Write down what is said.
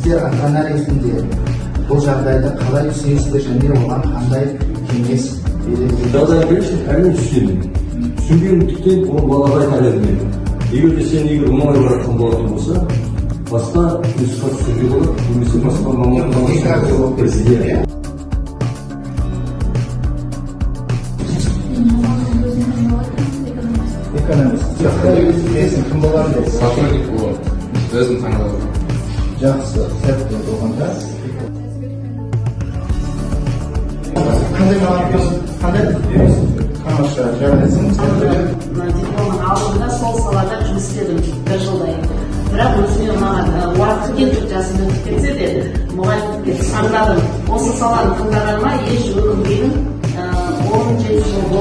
Сіздер ата ана ретінде бұл жағдайды қалай түсінесіздер және оған қандай кеңес берер едіңіз? Жағдайын берші, әрине, түсінемін. Түсінгендіктен оны балаға айтар едім мен. Егер де сен егер оңай баратын болатын болса, басқа институтқа түсуге болады немесе басқа мамандыққа. Екі ақ жол болып кетсін, Иә. иә? Мен мамандығым өзім таңдап экономист. Экономист. Жақсы, кім боламын деп? Сотрудник боламын, өзім таңдадым. Жақсы, сәтті болғанда. Қандай мамандық? Қандай? Тамаша, жарайсың. Мына дипломның алдында сол салада жұмыс істедім бір жылдай, бірақ өзіме ұнаған. Уақыт кетіп, жасым өтіп кетсе де, мұғалімдікке таңдадым. Осы саланы таңдағаныма еш өкінбеймін. 17 жыл.